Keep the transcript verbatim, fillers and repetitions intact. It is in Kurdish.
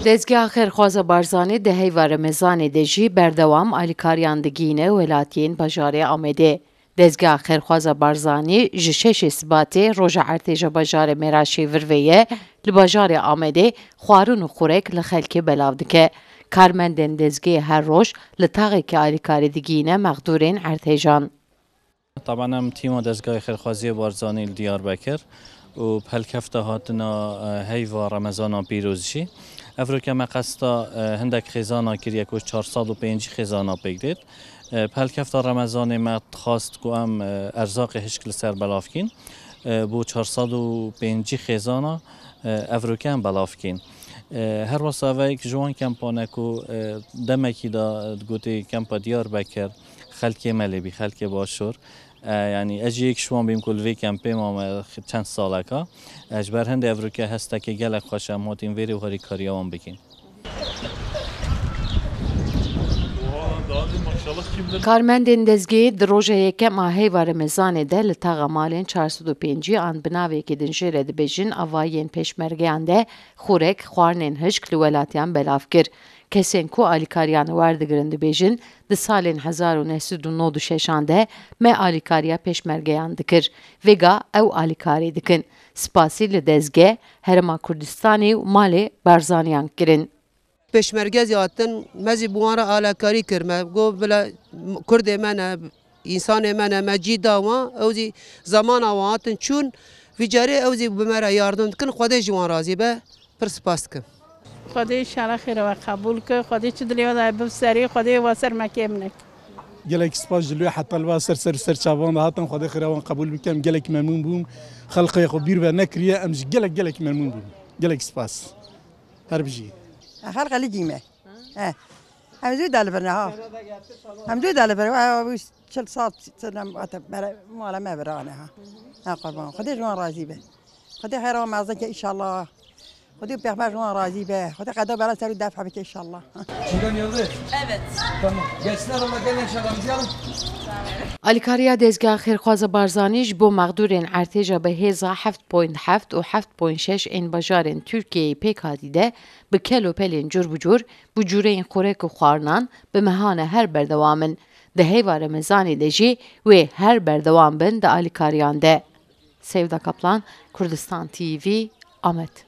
Dezgeha Xêrxwaza Barzanî di heyva Remezanê de jî berdewam alîkariyan digihîne welatiyên bajarê Amedê. Dezgeha Xêrxwaza Barzanî ji şeşê Sibatê roja Ertêja Bajarê Mêraşê vir ve ye, li bajarê Amedê xwarin û xurek li xelkê belav dike. Karmendên dezgehê her roj li taxekê alîkarî digihîne mexdûrên ertêjan. Taban em tîma Dezgehê Xêrxwaziyê Barzanî li Diyarbekir û bi helkefta hatina, e, heyva Remezana pîroz jî. Evroke me qesta, e, hindek xêzana kiriye ku çar sed û pêncî xêzana pêk dêt. E, bi helkefta Remezanê me dixwast ku em, e, erzaqê hişk li ser belav kîn. E, bo çar sed û pêncî xêzana, e, evroke em belav kîn. E, her wesa ve yek ji wan kempan e ku, e, demekî de digotê kempa Diyarbekir, xelkê me lê bî, xelkê Başûr. E, yanî ez jî yek ji wan bîm ku li vê kempê mame çend saleka. E, ji ber hindê evroke hestekê gelek xweş e, em hatîn vêrê û harîkariya wan bikîn. Karmendên dezgehê di roja yekem a heyva Remezanê de li taxa malên çar sed û pêncî an bi navekî din jê re dibêjin avayiyên pêşmergeyan de xurek, xwarinên hişk li welatiyan belav kir. Kesên ku alîkariyan werdigirin dibêjin, di salên hezar û neh sed û nod û şeşan de me alîkariya pêşmergeyan dikir. Vêga ew alîkarî dikin. Spasî li dezgeh, Herêma Kurdistanê û malê Barzaniyan kirin. Pêşmerge zî hatin, me zî bi wan re alîkarî kir. Me got, bila Kurdê me ne, însanê me ne, me cî da wan, ew zî zamana wan hatin çûn, vî carê ew zî bi me re yardim dikin, Xwedê ji wan razî be, pir spas dikim. Xwedê înşallah xêra we qebûl ke, Xwedê çi dilê we daye bibe serî, Xwedê wa ser me kêm neke. Gelek spas ji lê heta li va ser ser û ser çavan de hatin, Xwedê xêra wan qebûl bike, em gelek memnûn bûm. Xelqê xwe bîr ve nekiriye, em ji gelek gelek memnûn bûm. Gelek spas. Her bijî. Xelqê li cî me. He. Em zû de li vir ne ha. Em zû de li vir. Ha, bu çil sal, çil em hate bere, mala me virane ha. Ha, qurban. Xwedê ji wan razî be. Xwedê xêra wan mezin ke înşallah. Xwedê û pêxember ji wan razî be. Xwedê qeda bela ser û def bike înşallah. Çiğdem Yıldız. Evet. Tamam. Gelsinler ama gelin inşallah biz yarın. Alîkariya Dezgeha Xêrxwaza Barzanî ji bo mexdûrên ertêja bi hêza heft point heft û heft point şeş ên bajarên Tirkiyeyê pêk hatî de bi kel û pelên cûr bi cûr, bi cûreyên xurek û xwarinan bi mehane her berdewam in. Di heyva Remezanê de jî wê her berdewam bin di alîkariyan de. Sevda Kaplan, Kurdistan T V, Amed.